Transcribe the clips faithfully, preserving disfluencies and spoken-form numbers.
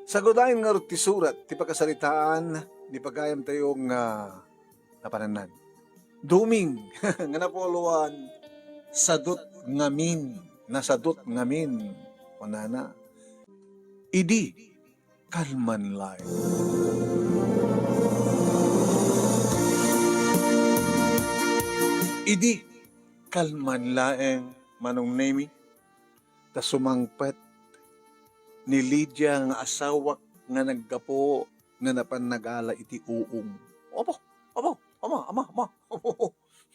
Sagudayen ngarud ti surat ti pakasaritaan ni pagayamtayo nga napanannan. Duming nga napuloan, sadut ngamin, nasadut ngamin, kunana, idi kalman laeng. Idi kalman laeng, Manong Nemi, ta sumangpet ni Lydia nga asawak nga naggapu nga napan nagala iti uong. Apo, apo, ama, ama, ama.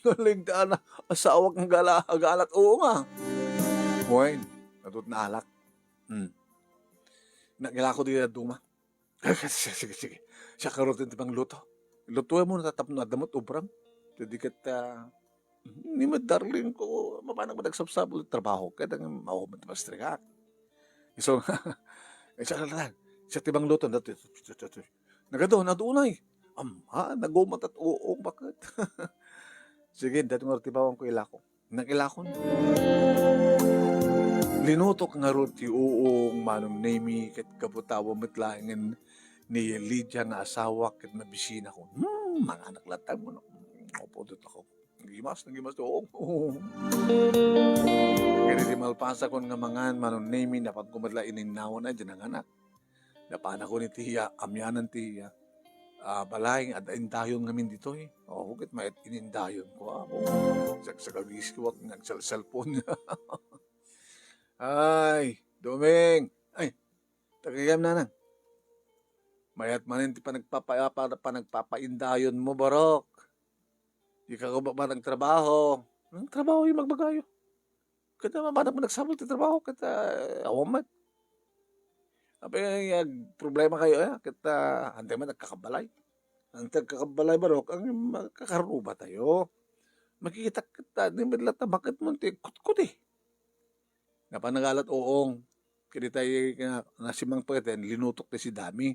Naligdaan a asawak nga gala-, agalat uong, a. Wen, natut naalak. Hmm. Nagilako di duma. Sige, sige, sige. Siak ngarud ti mangluto. Lutoem mo tapno adda met ubram. Daydi ket, ah, ni met darling ko, mapanak met agsapsapul ti trabaho. Ket ang mao met mastrigak. So, eh, siak ngarud, siak ti mangluto. Nagadu, nadu unay. Amma, nagumat at uong, baket. Sige, daytoy ngarud ti bawang ko ilako. Nagilakon. Linutok ngarud ti uong, Manong Nemi, ket gapu ta awan met laengen ni Lydia nga asawa ket mabisinakon. Hmm, manganak latta, no? Apo, dut ako. Nagimas, nagimas ti uong. Ket idi malpasakon nga mangan, Manong Nemi, napanko met la ininnawan a diay nanganak. Napanakon iti, ah, amianan ti, ah, ah, balay, adda indayon ngamin ditoy. O, ket mayat inindayonko, apo. Sagsagawis ko nga agselselpon. Ay, Doming! Ay, tagayam, nanang. Mayat manen ti panagpapa-, pa-, panagpapaindayonmo, barok. Di ka ko ba, ba nagtrabaho? Nagtrabaho yung magbagayo. Ket mabanak man nagsapul ti trabaho, ket, ah, awan met. Apay, agproblema kayo, eh, ket, ah, antay met agkakabalay. Antay agkakabalay, barok, ang makakaruba tayo. Makikita kita, di met latta, bakit mo ti kutkut, eh? Napan nagalat, uong. Ket itay nga nasimangpeten, linutok ti si Dami.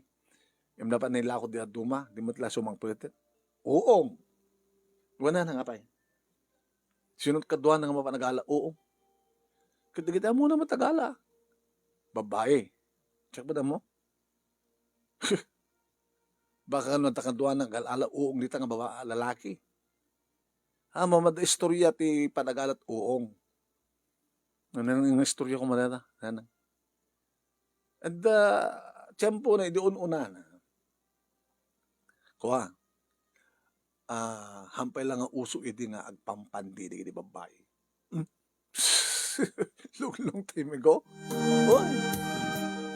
Ngem napan nailako di duma, di met la sumangpeten. Uong. Wen, nanang, apay? Sino kaduana nga mapan nagala? Oo. Ket dagiti ammona met agala. Babbai. Check ba mo? Baka no, ta kaduana nga agala uong dita nga baba-, lalaki. Ha, mamad istorya ti panagalat uong. Ano nang istorya ko madata? Ano? Adda tiempo na idi un-unana. Kua, ah, hampay la nga uso idi nga agpampandi dagiti babbai. Hmm. Lunglong ti migo. Oy.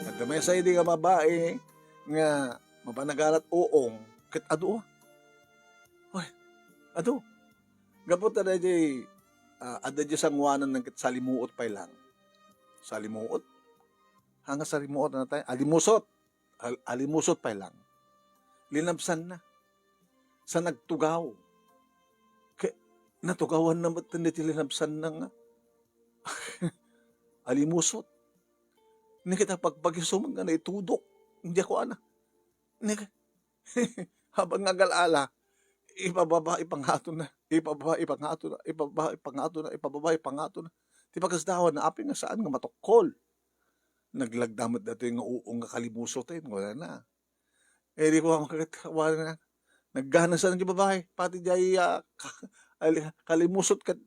Adda maysa idi nga babbai nga mapan nagalat uong ket adu. Oy. Adu. Gapu ta daydiay, ah, adda diay sanguanan ket salimuot pay lang. Salimuot? Haan nga salimuot, ano tayo? Alimusot. Al-, alimusot pay lang. Linabsanna. Sa nagtugaw. Ke-, natugawan na met ti linabsanna nga alimusot. Ni kita pagpagisum nga naitudok. Hindi ako ana. Ni, habang nga agala-ala, ipababa, ipangatona, ipababa, ipangatona, ipababa, ipangatona, ipababa, ipangatona. Ti pagasdawan na, apay nga saan nga matukkol. Naglagda met datoy nga uong nga kalimusoten, wala na. Eh, di ko makakat-, wala na. Nagganasan ti babae, pati diay, ah, ka-, ali-, kalimusot ket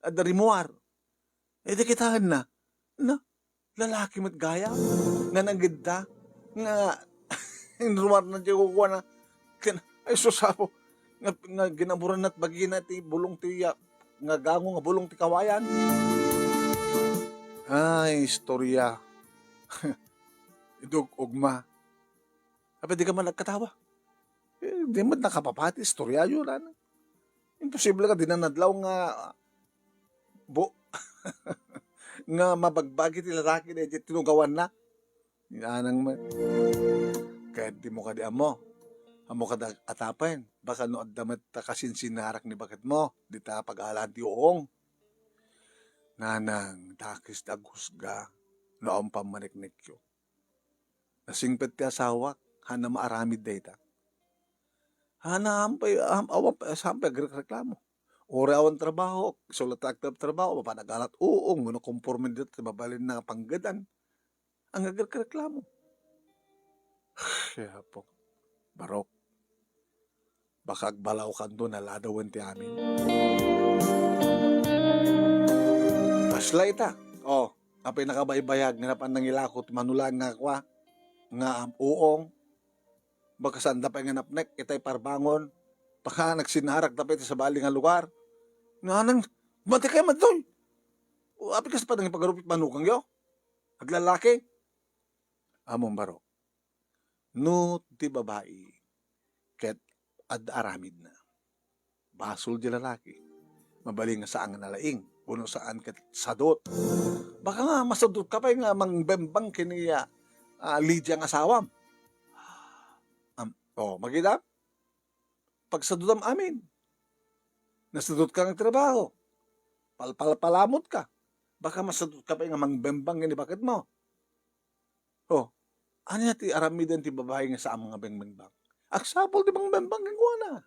adda rimuar. Eh, di kitaen na. Na, lalaki met gayam nga nangedda nga inruarna ti kukuana. Ken, ay, sus, apo, nga, nga ginaburanna ti bagina ti bulong ti, ah, nga gango nga bulong ti kawayan. Ay, istorya. Idug-ugma. Apay, di ka man nagkatawa? Eh, di met nakapapati istoryayo, nana. Imposible nga di na nadlaw nga bu-, nga mabagbagi ti lalaki daydi tinugawanna. Inanang met. Ket dimo kadi ammo. Ammo kada atapen. Baka no adda met ta kasinsinnarak ni baketmo, dita pagalaan ti uong. Nanang, dakes ti aghusga no awan pammaniknikyo. Nasingpet ti asawak, haanna maaramid dayta. Haanna, haanpay, haanpay, haanpay agrekreklamo. Uray awan trabaho, isu latta agtrabtrabaho, mapan nagalat uong, no nakomporme dita ti mabalinna nga panggedan. Ang agrekreklamo. Kaya po, Barok, baka agbalawkanto, naladawen ti amin. Kasla ita. Oh, apay nakabaybayag nga napan nangilako ti manulaen nga kua, nga uong. Baka saanda pay nga napnek itay parbangon. Baka nagsinarak ta pay iti sabali nga lugar. Nanang, mati kayo madtoy. O, apay kas pa nang ipagarupit manukangyo? Aglalaki? Amon, Barok. No ti babai ket adda aramidna, basol ti lalaki. Mabalin nga saan nga nalaing, wenno saan ket sadut. Baka nga masadutka pay nga mangbembang ken ni, ah, ah, Lydia nga asawam. Am, oh, makita? Pagsadutam amin. Nasadutka nga agtrabaho. Palpalpalamotka. Baka masadutka pay nga mangbembang ken ni baketmo. Oh, ania ti aramiden ti babai nga saan nga bengbengbang? Agsapul ti bengbengbang kenkuana.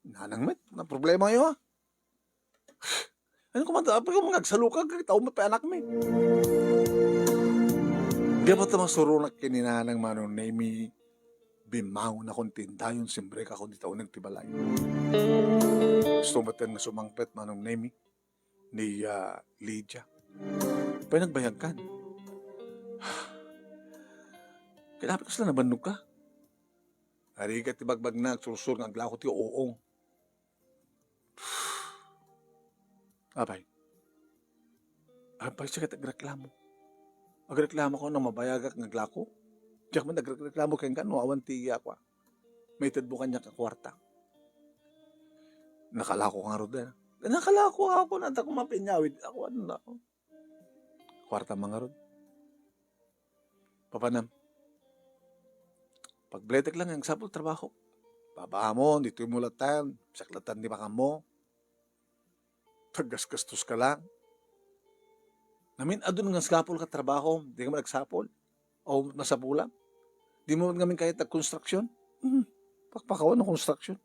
Nanang met, naproblemayo, a? Ania koma, apay koma nga agsalukag, tao met pay anakmi. Di ba ta masuronak ken ni Nanang Manong Nemi, bimmangonakon ti indayon, simrekakon dita uneg ti balay. Gusto met nga sumangpet, Manong Nemi, ni, ah, Lydia. Apay nagbayagkan? Kailangan kasla nabannogka? Arigat ti bagbagna, agsursur nga aglako ti uong. Apay. Apay, sikat agreklamo. Agreklamoko no mabayagak nga aglako. Diak man agreklamo kenka no awan ti iya kua. Maitedmo kaniak a kuarta. Nakalako ngarud, eh. Nakalako ako, nata ko mapinyawid. Ako, ano na ako? Kuarta man ngarud. Papanam. Pagbiletek lang, agsapul trabaho. Babaamon, ditoy mo latan. Saklatan di makammo. Taggasgastos ka lang. Ngamin, adun nga agsapul ka trabaho, di ka man agsapul. O masapulam. Di mo ngamin kayat ag-construction. Hmm. Pakpakawan ng construction.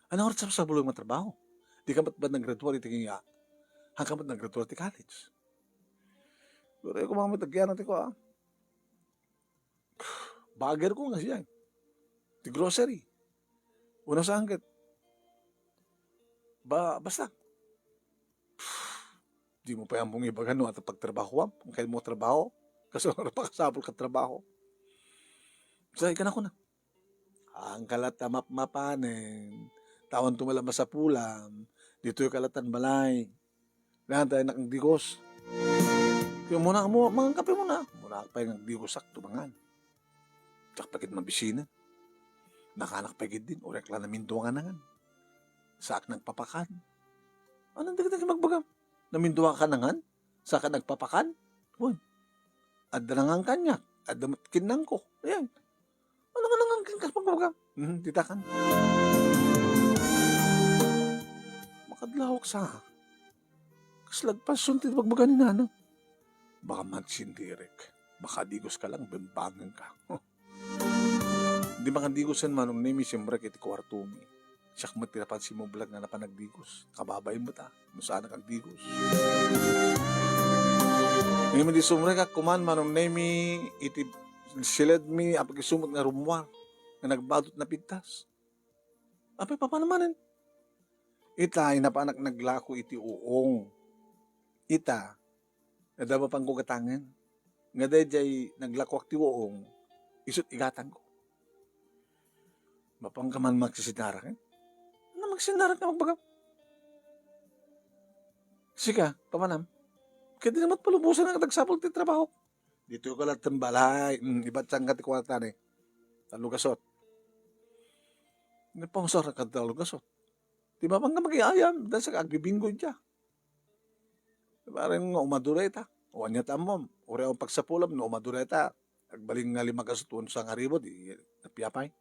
Ano oras sa sabulong nga trabaho? Di ka mat ba naggraduar iti kanya? Hangka mat naggraduar ti college? Pero ay kumamit agyan natin ko, ah. Bagger ko nga siya, eh. Ti grocery. Una saan ket? Ba, basta. Di mo pay ammong ibaga no, ata pagtrabahoam, ang kaya mo trabaho, kaso pakasapul ka trabaho. Sa ikan ako na. Ang kalat a mapmapanen, tawan tumala masapulam, ditoy kalatan balay. Lahat tayo nakagdigos. Kaya muna mo, mangan kape muna. Muna pa yung nagdigos sakto, mangan. Sak pagit mabisinan. Nakanak pagit din, orek lang naminduangan nangan. Saak nagpapakan. Anong dagdag magbagam? Naminduangan nangan? Saak nagpapakan? Wan. Adda nangan kanya. Adda met kinnang ko. Ayan. Ano nga nangan kin kas magbagam? Hmm, titakan. Makadlawak sa. Kas lagpason ti bagbaga ni nanang. Baka man sindirek. Baka digos ka lang, bembangan ka. Di makadigosan Manong Nemi, simrek iti kuartomi. Siak met ti napan simublag nga napan nagdigos. Kababain met a, no saan nagdigos. Ngem di sumrekak kuman Manong Nemi iti siledmi a pakisumot nga rummuar nga nagbadot na pintas. Apay, papanam manen? Ita, inapanak naglako iti uong. Ita, Adda mapanko gatangen. Nga daydiay naglakuak ti uong, isut' igatangko. Mapanka man magsisinarak, eh? Ano magsinarak nga magbagam? Sika, pamanam? Kaya di naman palubusan ang tagsapul ti trabaho. Dito ka lang balay, mm, ibatsang ka ti kwarta ni. Talugasot. Napangsar ka talugasot. Di ba, bangka mag-iayam, dan sa agbibinggo dya. Parang nga umadura ita. O anya ta ammom, uri ang pagsapulam, no umadura ita, agbaling nga lima ka sutwon sa nga ribo, di napiapay.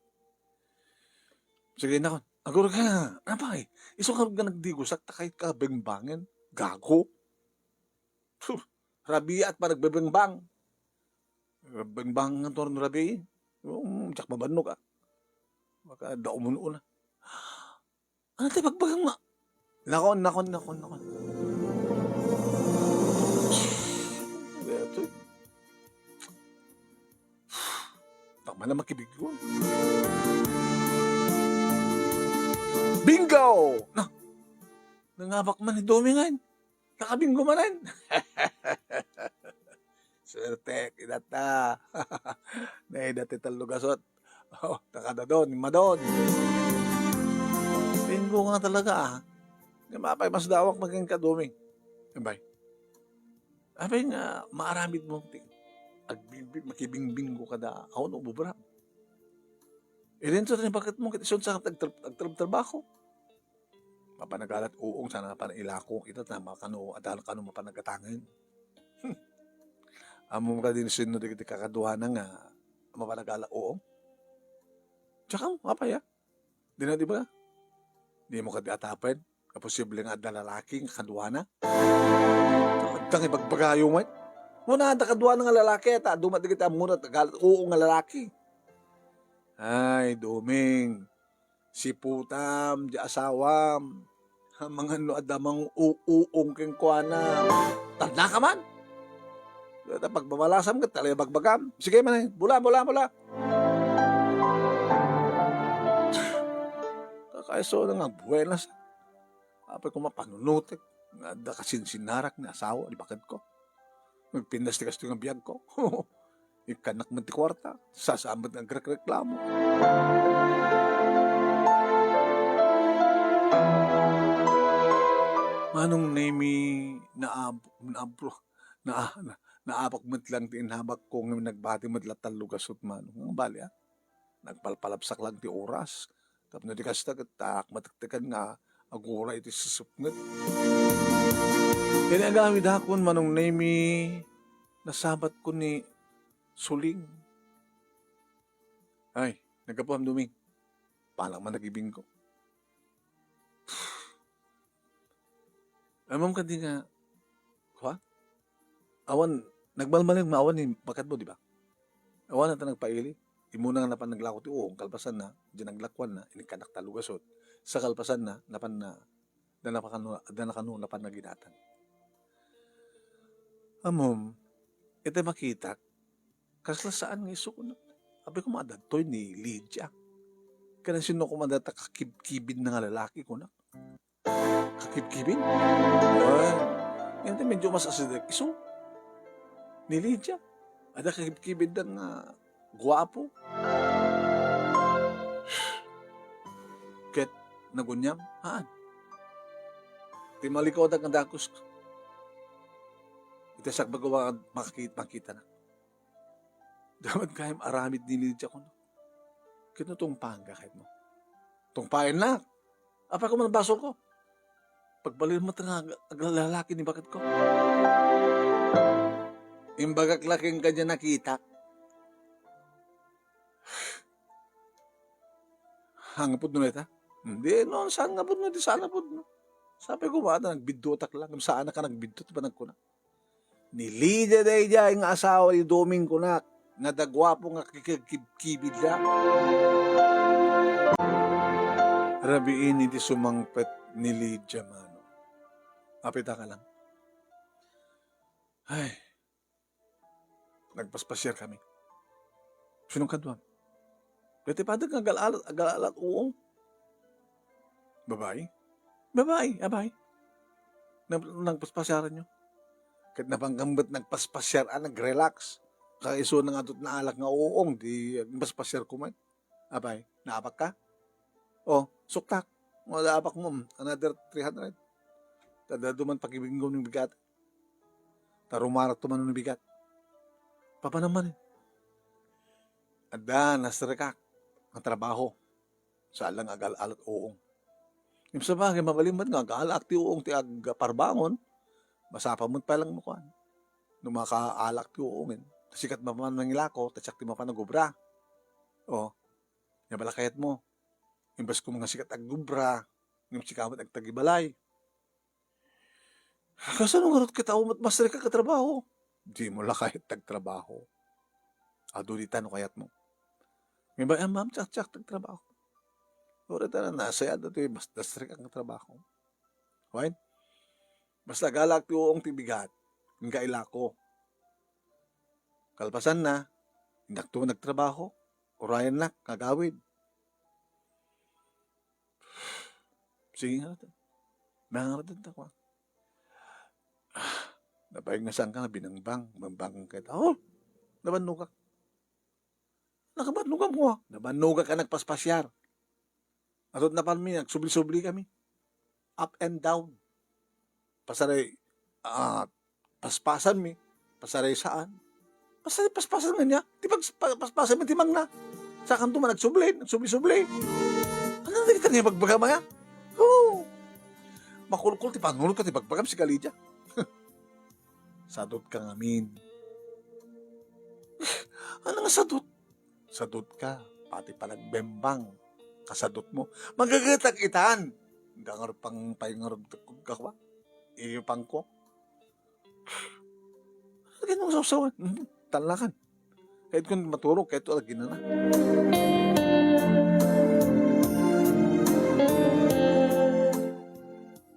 Sige na kon. Agor ka, apay, iso ka nga nagdigosak, takay ka bengbangen. Gago. Puh, rabiat pa nagbebengbang. Bengbang nga torno rabii. Um, jak mabannog, ah. Baka daumon-una. Ano tayo pagbagang ma-, nakon, nakon, nakon, nakon. Beto. Amangan a makibingo. Bingo! Na, nangabak man ni Doming, ay. Nakabingo manen. Suertek, idata. Naida ti tallo gasut. Oh, nakadadon, madon. Bingo nga talaga, ah. Di ba, apay, mas dawak makin ka, Doming. Abay. Apay nga, maaramid mo ti agbingbi-, makibingbingo kada awan ububra. Irinto ni bakit mo, ket isun sa agtra-, agtrab-trabaho. Mapan nagalat uong sana mapan ilako. Ita ta makano, adal kano mapan nagatangen. Hmm. Ammom kadi no sinno dagiti kakaduana nga mapan nagalat uong? Tsaka, apay, ah? Di na, di ba? Di mo kadi atapen? Nga posible nga adda lalaki nga kaduana? Talagang ibagbagayo met. Muna adda kaduana nga lalaki, ta adu met dagiti ammona, tagal-, oo nga lalaki. Ay, Doming, siputam, di asawam. Amangan no adda mang-uong kenkuana. Tanda ka man? Ita pagbabalasam ket talaga bagbagam. Sige man, eh. Bula, bula, bula. Kakaiso na nga buenas. Apay ko mapanunutek nga adda kasinsinnarak nga asawa di baketko. Nagpindas ti kastoy nga biagko. Ikkannak met ti kuarta. Sasaan met nga agrekreklamo. Manong Nemi, naab-, naabro-, na-, na-, naapak met lang ti inhabak ko nga nagbati met latta lugasot, Manong. Ang bali, ah? Nagpalpalabsak lang ti oras. Tapno di kasta, ket matektekan nga agura iti sisupnget. Iti agamidakon, Manong Nemi, nasabatko ni Suling. Ay, naggapuam, Doming. Panak man nagibingko. Ammom kadi nga, ha? Awan, nagmalmalem nga awan ni baketmo, di ba? Awan ta nagpaili. Immuna nga napan naglako ti uong, kalpasanna, di naglakuanna, inikkanak ta lugasot. Sa kalpasanna, napan na, da napakano, da nakano napan naginatan. Ammom, iti makitak, kasla saan nga isu kunak. Apay koma, adda daytoy ni Lydia. Ken sino koma dayta kakibkibid na nga lalaki kunak? Kakibkibid? Ay, ngem ti medyo mas asideg isu. Ni Lydia. Adda kakibkibid da nga guapo. Ket naguniam, haan. Ti malikudak nga dagus. Iti sakbay ko makakit-, makitana. Dapat gayam aramid ni Lydia kuno. Ket no tungpaenka kayatmo. Tungpaennak. Apay koma basolko? Pagbalin met nga ag-, aglalaki ni baketko. Imbagak la kenka diay nakitak. Saan nga pudno dayta? Di, no, saan nga pudno, di saan nga pudno. Sapay ko, baka nagbiddutak lang. Saan ka nagbiddu, ti panagkuna. Ni Lydia daydiay nga asawa ni Doming kunak, nga adda guapo nga kakibkibidda. Rabiin iti sumangpet ni Lydia, Manong. Apay ta ka lang. Ay, nagpaspasiar kami. Sino kaduam? Daytoy padak nga agal-alat, agal-alat, oo. Babae? Babae, abay. Nag-, nagpaspasiaran nyo? Ket napan kami met nagpaspasiar, ah, nag-relax. Kaiso na nga adda naalak nga uong, di nagpaspasiar ko met. Abay, naapak ka? O, suktak. Wala apak mo, another three hundred. Tadado man pakibinggom ni bigat. Tarumarak to man ni bigat. Papanam man. Adda, nasrekak. Ang trabaho. Saan lang agal-alat uong. Ngem sabagay, mabalin met nga agala ti uong ti agparbangon, masapa met pay lang no kuan. No makaalak ti uongen. Sikat mapan mangilako, ta siak ti mapan nagobra. O, nia bala kayatmo. Imbes ko nga sikat agobra, ngem sika met agtagibalay. Kasano ngarud ket awan met masrekak a trabaho? Dimo la kayat ti agtrabaho. Adu dita no kayatmo. Ngem bay-am, ma'am, siak, siak ti agtrabaho. Uray ta na, nasayat ti mas nasrekak a trabaho. Wen? Basta agalak ti uong ti bigat, inka ilako. Kalpasanna, indakto nagtrabaho. urayennak nga agawid. Sige nga, ngarud. Nangarud ta kua. Ah, nabayag nga saan ka nga binangbang, bangbang ka. Oh, nabannogak. Nakabannogam ko, ah. Nabannogak nga nagpaspasiar. Ato't napanmi, nagsubli-subli kami. Up and down. Pasaray, ah, paspasanmi, pasaray saan. Pasaray paspasan nga niya. Ti pag-, pa-, paspasanmi ti mangna. Sakanto man, nagsubli, nagsubli-subli. Ania dagita nga ibagbagam aya? Oo. Makulkol ti panunot ka ti ibagbagam, sika Lydia. Sadot ka ngamin. Ania nga sadot? Sadot ka, pati panagbembang, kasadot mo. Magagetak itan. Dangar pang paingarod ka, ka, ka, iyo pangko. Lagi nung sawsawan. Mhm. Talakan. Kahit kung maturog, kahit wala ginana.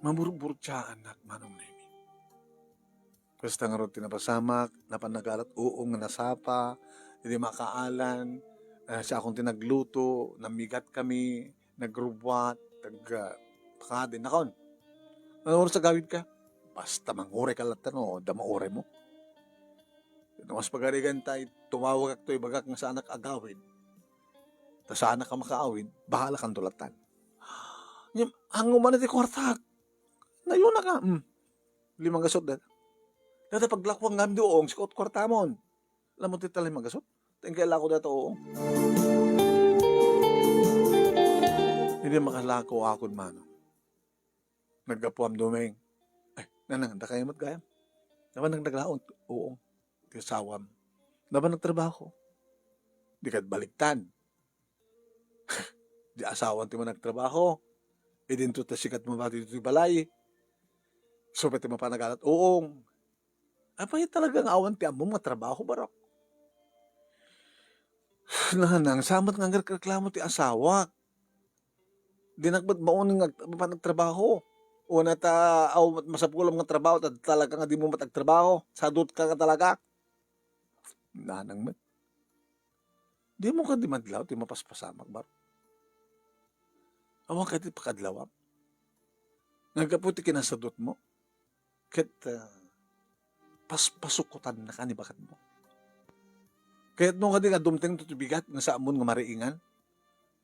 Maburburtsaan nak manong Nemi. Kasta ngarud ti napasamak, napan nagalat, oo, nga nasapa, idi makaalan, ah, siakon ti nagluto, namigat kami, nagrubbuat, tag-, ah, pakadin, nakon. Ano oras agawid ka? Basta manguray ka latta no, adda mauray mo. No mas pagarigan tay, tumawagak to, ibagak nga saanak agawid. Ta saanak a makaawid, bahala kanto lattan. Ngem, hango man iti kuartak. Nayuna ka. Hmm. Lima gasut dayta. Dayta paglakuan ngem di uong, sikut kuartamon. Alam mo ti talay magasut? Tengkay lako dayta uong. Hindi makalako akon mano. Naggapuam dumeng. Ay, nanang, dakayo met gayam. Napan nagdaglaon, uong. Ti asawam. Napan nagtrabaho. Di kad baliktan. Di asawan ti managtrabaho. Idinto ta sikat mabati ditoy balay. Supay ti mapanagalat, uong. Apay talaga nga awan ti ammom nga trabaho, barok? Nanang, samat nga agreklamo ti asawak. Dinak met mauneg nga ag-, panagtrabaho. Una ta, aw, masapulam nga trabaho, ta talaga nga di mo matagtrabaho. Sadot ka nga talaga. Nanang met. Di mo kadi madlaw ti mapaspasamak, baro? Awan kadi pakadlawam? Naggapu ti kinasadot mo? Ket, ah, paspasukotan na ka ni bakat mo. Ket no kadi nga dumteng to ti bigat nga saamon nga mariingan,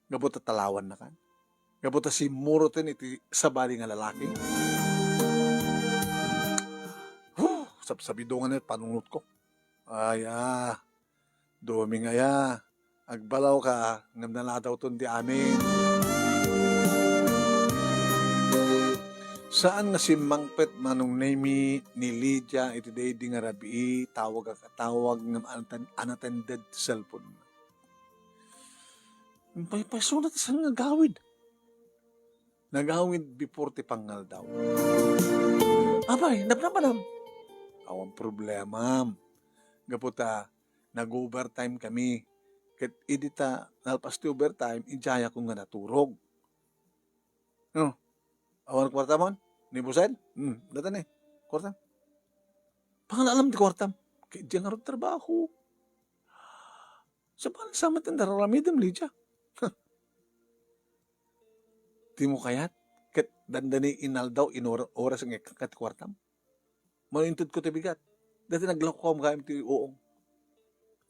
gapu ta talawan na kan. Gapu ta simuroten iti sabali nga lalaki. Huh! Sabsabidongan na panunot ko. Ay, ah. Dumeng aya, agbalaw ka, ngem naladawton ti amin. Saan nga simmangpet manong Nemi ni Lydia iti daydi nga rabii, tawag a tawag ngem unatten-, unattended ti cellphone. Paypaysona ti saan nga agawid. Nagawid before ti pangngaldaw. Apay, napnapanam? Awan problemam. Gapu ta, nag-overtime kami. Ket idi ta nalpas ti overtime, idiayakon nga naturog. No? Awan kuartamon? Ni Busen? Hmm, datan ni. Kuartam. Pangalaalam ti kuartam. Ket diay ngarud trabaho. Sa paano sa met ti nararamidem, Lydia? Di mo kayat? Ket dandani inaldaw, inor-, oras nga ikkan ti kuartam. Mano intedko ti bigat? Dati naglakuam gayam ti uong.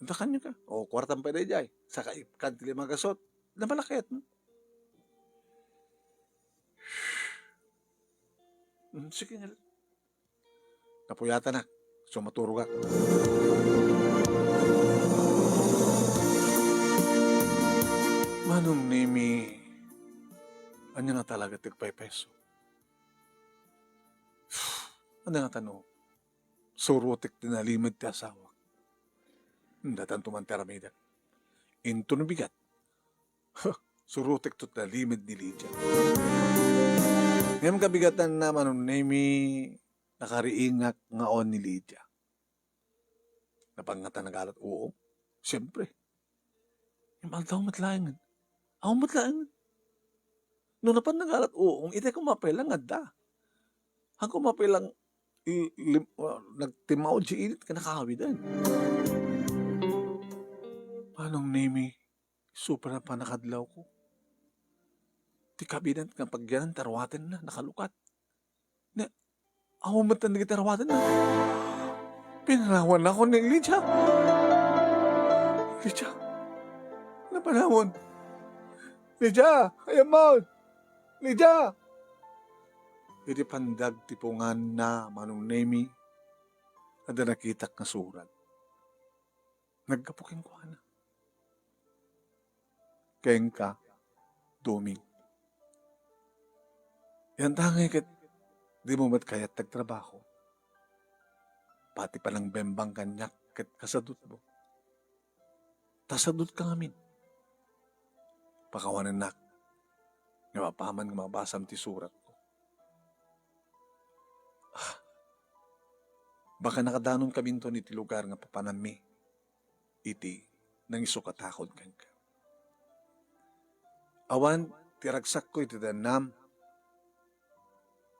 Intakanyo ka. O, kuartam pay daydiay. Saka ikkan ti lima gasut. Namalakayat mo. Hmm, sige nga. Napuyatanak. So, maturogak. Manong Nemi, ania nga talaga ti agpaypayso? Ania nga tano? Surotek ti nalimed ti asawak. Datanto man ti aramidek. Inton bigat, surotek to ti nalimed ni Lydia. Ngem kabigatanna, Manong Nemi, nakariingak nga awan ni Lydia. Napangngatan nagalat, oo. Siyempre. Ngem aldaw met laengen. Awan met laengen. No napan nagalat, oo, itay ko mapay lang adda. Ako mapay lang i-, lim-, ah, nagtimaw di init ka nakawiden. Manong Nemi, Isu pay a pannakadlawko. Ti kabinet nga pagyanan ti aruatenna, nakalukat. Ne, awan met dagiti aruatenna. Pinanawannakon ni Lydia. Lydia, napanawon. Lydia, ayammon. Lydia! Idi pandagtiponganna, Manong Nemi, adda nakitak nga surat. Naggapu kenkuana. Kenka, Doming. Yantangay ket dimo met kayat ti agtrabaho. Pati panangbembang kaniak ket kasadutmo. Ta sadutka ngamin. Pakawanennak nga mapaman nga mabasam ti suratko. Ah, baka nakadanonkaminton iti lugar nga papananmi iti nangisukatakon kenka. Awan ti ragsakko iti dannam,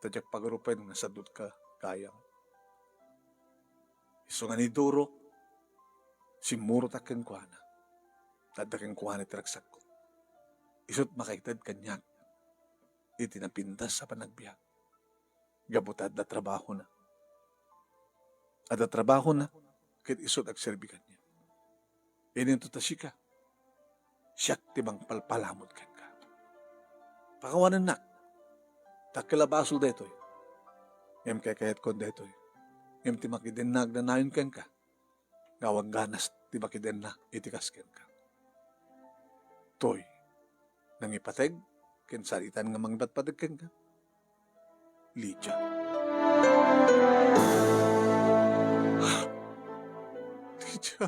ta diak pagarupen nga sadutka gayam. Isu nga ni Duro, simmurotak kenkuana. Adda kenkuana ti ragsakko. Isut' makaited kaniak iti napintas a panagbiag. Gapu ta adda trabahona. Adda trabahona, ket isut' agserbi kaniak. Inento ta sika, siak ti mangpalpalamut kenka. Pakawanennak, dakkel a basol daytoy. Ngem kaykayatkon daytoy. Ngem ti makidenna agnanayon kenka, nga awan ganas ti makidenna iti kas kenka. Toy, nangipateg, ken saditan nga mangipatpateg kenka. Lydia. Lydia.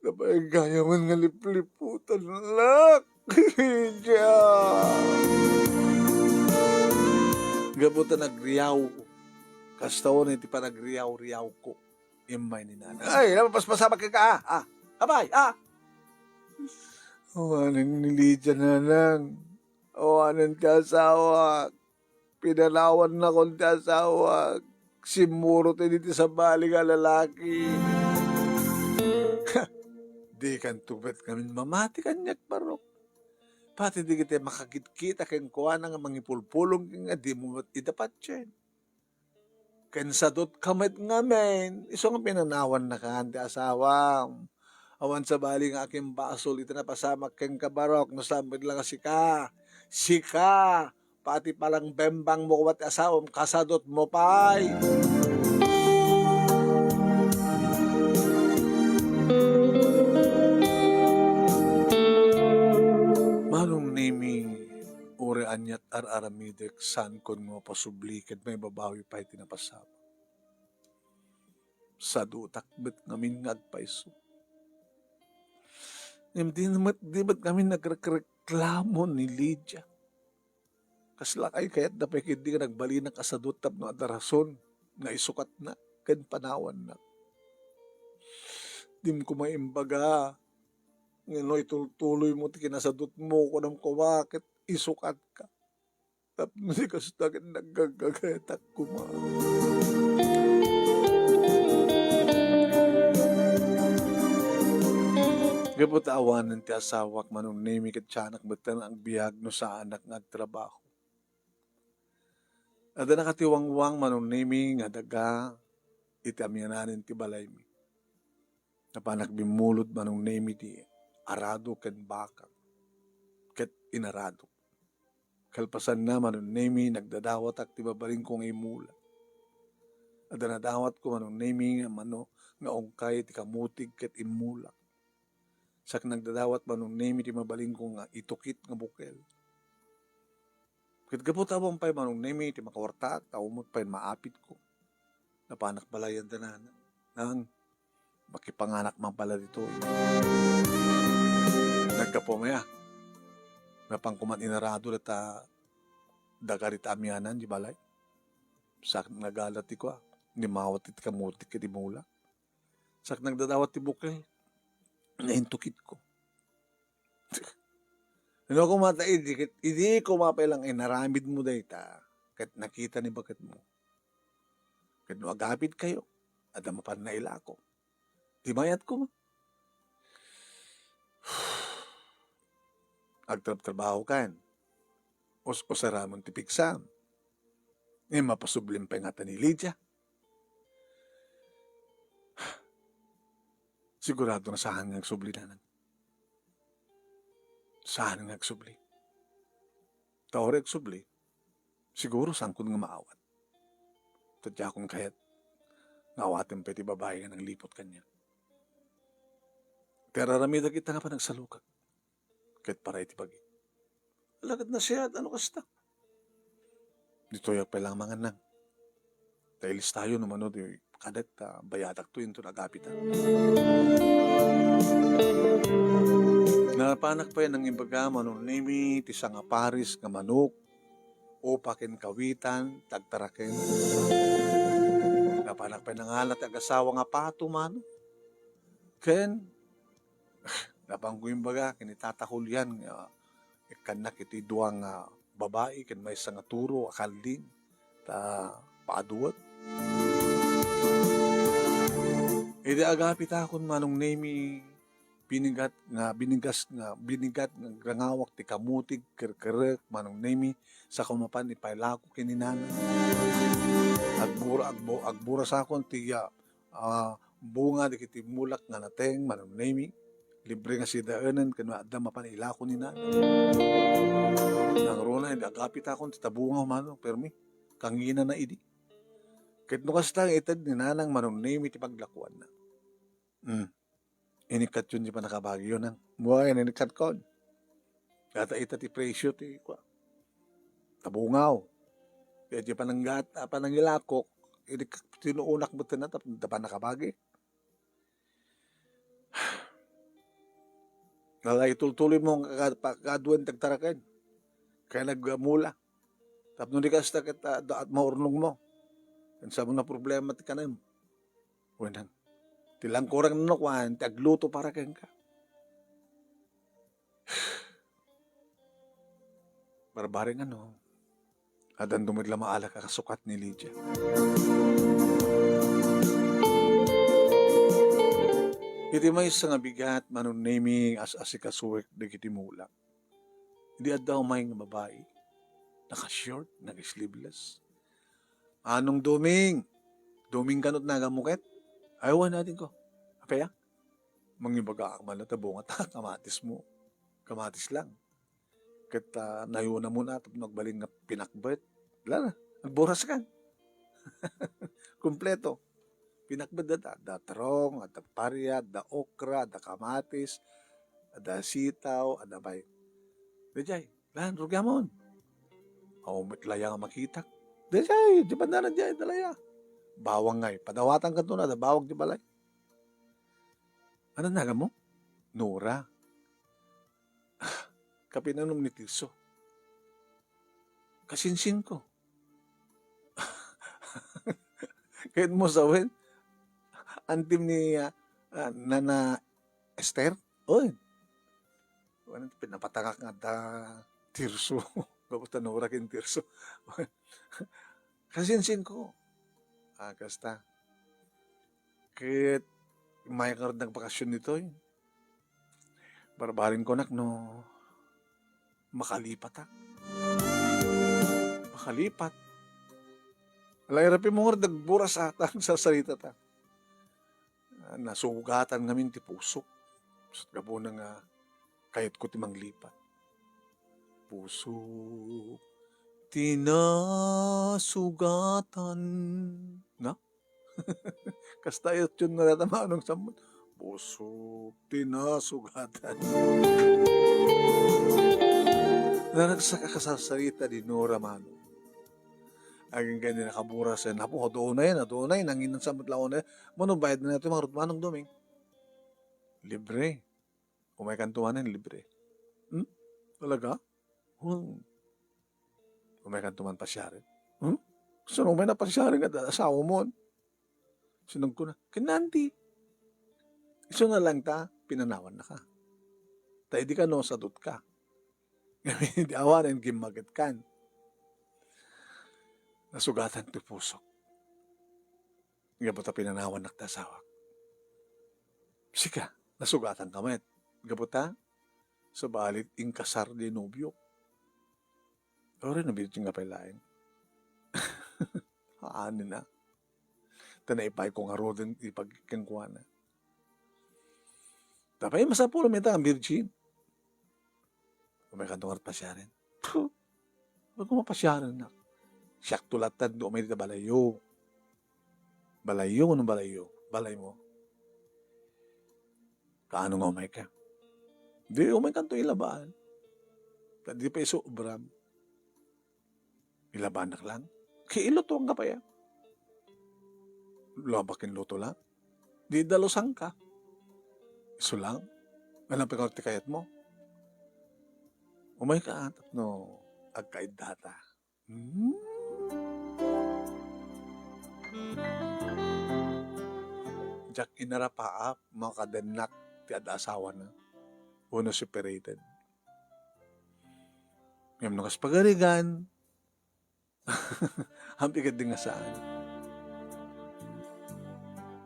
Napaigayam nga lipliputan, anak. Lydia. Gapu ta nagriaw. Kasta unay ti panagriaw-riawko. Immay ni Nanang. Ay, napapaspasamak ka, ah, ah. Apay, ah. Awanen ni Lydia, Nanang. Awanen ti asawak. Pinanawannakon ti asawak. Simmurot idi ti sabali nga lalaki. Dikanto met ngamin mamati kaniak, Barok. Pati dagiti makakitkita kenkuana nga mangipulpulong ken nga dimo met ida patien. Ken sadutka met ngamin, isu nga pinanawannakan ti asawam. Awan sabali nga akin basol iti napasamak kenka, Barok, no saan met la nga sika. Sika, pati panangbembangmo ket ti asawam, kasadutmo pay. Manong Nemi, uray aniat ar-aramidek, saankon nga mapasubli ket maibabawi pay ti napasamak. Sadutak met ngamin nga agpayso. Ngem di met, di met ngamin nagrekreklamo ni Lydia. Kasla kay kayatna pay ketdi nga nagbalinak a sadut tapno adda rason nga isukatna ken panawanna. Dim koma imbaga nga no itultuloymo ti kinasadutmo, kunam koma ket isukatka. Tapno di kasta ket naggagagayatak koma. Gapu ta awanen ti asawak, Manong Nemi, ket sianak met ti agbiag no saanak nga agtrabaho. Adda nakatiwangwang, Manong Nemi, nga daga iti amianan ti balaymi. Napanak bimmulod, Manong Nemi, ti arado ken bakak ket inaradok. Kalpasanna, Manong Nemi, nagdadawatak ti mabalinko nga imula. Adda nadawatko, Manong Nemi, nga mano nga ungkay ti kamutig ket immulak. Sak nagdadawat, Manong Nemi, ti mabalinko nga itukit nga bukel. Ket gapu ta awan pay, Manong Nemi, ti makawartaak, ta umot pay maapitko. Napanak balayan da Nanang. Nang, makipanganak man pala ditoy. Naggapu maya. Napan koman inarado data daga dita amianan di balay. Sak nagala ti kua, ni mawat iti kamutik iti mula. Sak nagdadawat ti bukel, naintukitko. Ano ko mata idi, ket idi ko mapailang inaramid mo dayta, ket nakita ni baketmo. Ket no agapid kayo, adda mapan nailako. Di mayat ko ma. agtrabtrabaho kan. Us-usaramon ti pigsam. Ngem mapasublim pay ngata ni Lydia. Sigurado nga saan nga agsubli, nanang. Saan nga agsubli. Ta uray agsubli, siguro saankon nga maawat. Ta diakon kayat nga awaten pay ti babai nga nangliput kaniak. Ti ar-aramidak ita nga panagsalukag ket para iti bagi. Alagad nasayaat no kasta. Ditoyak pay lang mangan nang. Ta ilistayo no mano ti kadek ta bayadakto inton agapita. Napanak pay nangimbaga, Manong Nemi, ti sangaparis nga manok, upa ken kawitan, ti agtaraken. Napanak pay nangala ti agasawa nga pato, mano. Ken, napanko imbaga ken ni Tata Julian nga ikkannak iti dua nga babai ken maysa nga turo a kalding ta paaduek. Idi agapitakon, Manong Nemi, binigat nga, binigas nga, binigat nga agrangawak ti kamutig, kerkerek, Manong Nemi, sako mapan ipailako ken ni Nanang. Agbura-, agbu-, agburasakon ti, ah, ah, bunga dagiti mulak nga nateng, Manong Nemi. Libre nga sidaenen ken adda mapan ilako ni Nanang. Nangruna, idi agapitakon ti tabungaw, Manong, permi, kanginana idi. Ket no kasta, ited ni Nanang, Manong Nemi, ti paglakuanna. Hmm. Inikkatyon ti pannakabagiyo, nang. Wen, inikkatkon. Data ita ti presyo ti, kua, tabungaw. Kaya ti pananggat-, ah, panangilakok, inikkat-, tinuunak met tap-, ta pannakabagi. Nala, itultuloy mo nga ka-, pa-, kaduen ti agtaraken. Kaya nagmula. Tapno di kasta ket, ah, da-, maurnong mo. Ken saan mo nga problema ti kanem. Wenang, ti langkurang no kuan, ti agluto para kenka. Barbareng ano, addan met la maalak a kasukat ni Lydia. Iti maysa nga bigat, Manong Nemi, as-asikasuek dagiti mulak. Idi adda umay nga babai, naka-short, naka-sleeveless. Anong Doming? Doming kano ti naganmo ket? Ay, wen, adingko. Apay a? Mangibagaak man latta bunga ta kamatis mo. Kamatis lang. Ket, ah, nayuna mo na tapno agbalin nga pinakbet. Wala na. Agburas kan. Kompleto. Pinakbet da, da terong, adda paria, adda okra, adda kamatis, adda sitaw, adda bay. Daydiay, lan, rugiamon. Aw, met laya nga makitak. Daydiay, di ba na daydiay, dalaya. Bawang ngay, padawatan kanto na, da bawang di balay. Ano nagan mo? Nora. Kapinanom ni Tirso. Kasinsin ko. Ket mo sawen, antim ni, ah, ah, Nana Esther? Oy. Ano, pinapatangak nga da Tirso. Bago ta Nora ken Tirso. Kasinsin ko. Ah, kasta. Ket may nga nagpakasyon ditoy. Barbaring kunak no makalipatak. Makalipat. Ala, irapi mo nga dagburas ata, sarsarita ta. Ah, nasugatan ngamin ti pusok. Sus, gapuna nga kayatko ti manglipat. Pusok ti nasugatan. Na? Kasta ityon nga data manong sammut. Pusok ti nasugatan. Naragsak a kasarsarita di Nora Manong. Agingga ni nakaburas, eh, napo, adunay, adunay, nanginan sa met laon, eh. Mano bayad na ito, mga Manong Doming? Libre. Umay kanto manen, libre. Hmm? Talaga? Hmm. Umay kanto man pasiaren. Hmm? Saan umay na pasiaren nga asawa mo? Sinungko na. Kinanti. Isu na lang ta, pinanawan na ka. Ta idi ka no, sadot ka. Di awanen, gimmaget kan. Nasugatan ti pusok. Gapu ta pinanawannak ti asawak. Sika, nasugatan ka met. Gapu ta, Sabali, inkasar diay nobiok. Uray no virgin nga pay laeng. Haan na. Ta naipayko ngaruden ipag-, kenkuana. Tapay masapul met nga virgin. Umaykanto ngarud pasiaren. Puh! Bago mapasiarennak. Siakto latta no umay dita balayyo. Balayyo, no balayyo? Balaymo. Kaano nga umayka? Di, umaykanto ilabaan. Ta di pay isu obram. Ilabanak lang. Ket ilutuanka pay, a. Labak ken luto lang. Di dalusanka. Isu lang. Alam pa ti kayatmo. Umayka, a, tapno agkaiddata. Hmm. Diak inarapaap, makadennak ti ad-asawana. Wenno separated. Ngem no kas pagarigan, happy ket di nga saan.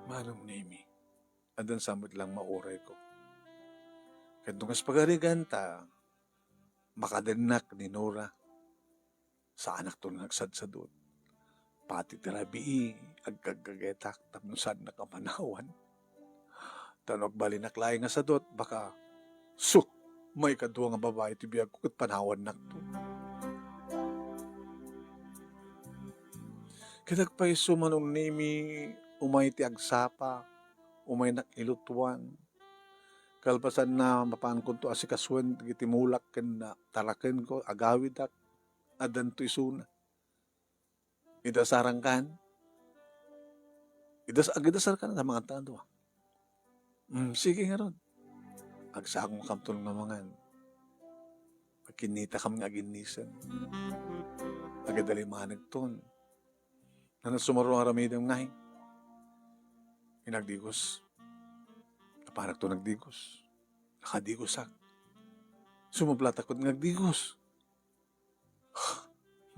Manong Nemi, addan sa met lang maurayko. Ket no kas pagarigan ta, makadennak ni Nora, saanakton nga agsadsadut. Pati ti rabii, agkaggagetak tapno saannak a panawan. Ta no agbalinak laeng nga sadut, baka, sus, maikadua nga babai ti biagko ket panawannakto. Ket agpayso, Manong Nemi, umay ti agsapa, umaynak ilutuan. Kalpasanna, mapankonto asikasuen dagiti mulak ken tarakenko, agawidak, addanto isuna. Idasarangkan? Idas-, agidasarkan ta mangan ta nga dua. Mm, sige ngarud. Agsakongkamton nga mangan. Agkinnitakam nga aginnisen. Agidalimanekton. Nano sumaruno nga aramidem ngay? Inagdigos. Napanakto nagdigos. Nakadigosak. Sumublatak ket nga agdigos.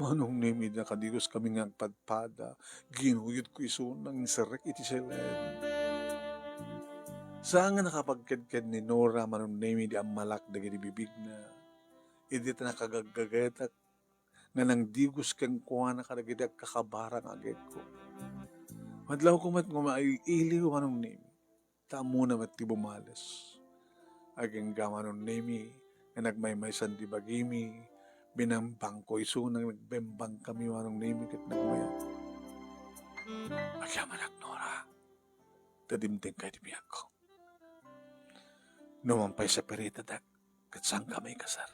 Manong Nemi, nakadigoskami nga agpadpada, ginuyodko isuna nga inserrek iti selen. Saan nga nakapagkedked ni Nora, Manong Nemi, di ammalak dagiti bibigna. Idi ta nakagaggagetak nga nangdigos kenkuana kadagiti agkakabara nga agekko. Madlawko met nga mail-iliw, Manong Nemi. Ta ammona met ti bumales. Agingga, Manong Nemi, nga nagmaymaysan ti bagimi, binembangko isuna, nagbembangkami, Manong Nemi, ket nagmayat. Agyamanak, Nora, ta dimtengka iti biagko. No man pay separatadak, ket saanka maikasar.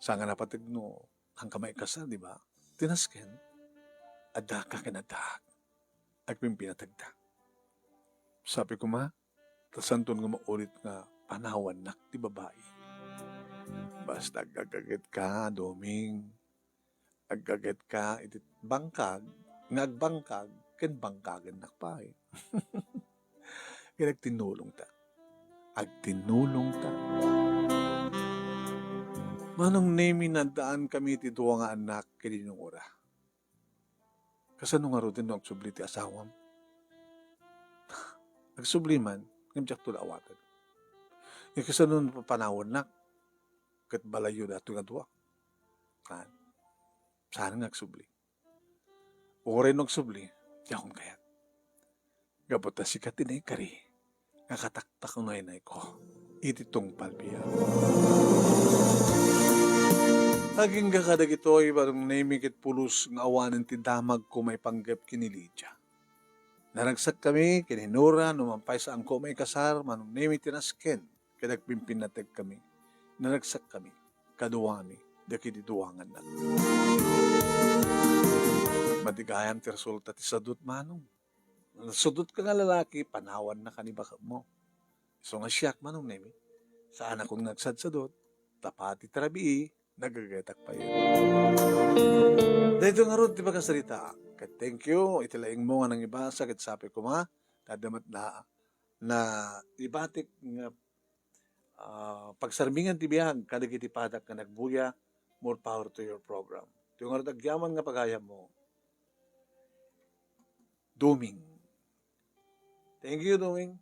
Saan nga napateg no saanka maikasar, di ba? Ti nasken, addaka ken addaak. Agpimpinategta. Sabi koma, ta saanton nga maulit nga panawannak ti babai. Basta aggagetka, Doming. Aggagetka iti bangkag, nga agbangkag, ken bangkagennak pay. Ket agtinnulongta. Agtinnulongta. Manong Nemi, naddaankami ti dua nga annak ken ni Nora. Kasano ngaruden no agsubli ti asawam? Agsubli man, ngem diakto la awaten. Ngem kasano no papanawannak? Ket balayyo datoy nga dua. Saan? Saan nga agsubli? Uray no agsubli, diakon kayat. Gapu ta sika ti naikari nga kataktaknaynayko iti tungpal biag. Agingga kadagitoy, Manong Nemi, ket pulos nga awanen ti damagko maipanggep ken ni Lydia. Naragsakkami ken ni Nora, no man pay saanko maikasar, Manong Nemi, ti nasken ket agpimpinnategkami. Naragsakkami kaduami dagiti dua nga annak. Matigayam ti resulta ti sadut, Manong. Nasudutka nga lalaki, panawannaka ni baketmo. Isu nga siak, Manong Nemi, saanakon nga agsadsadut, ta pati ti rabii, nagagetak pay. Daytoy ngarud ti pakasaritaak. Ket thank you iti laingmo nga nangibasa ket sapay koma ta adda met na, naibatik nga, ah, pagsarmingan ti biag kadagiti padak nga nagbuya. More power to your program. Ti ngarud agyaman nga pagayammo, Doming. Thank you, Doming.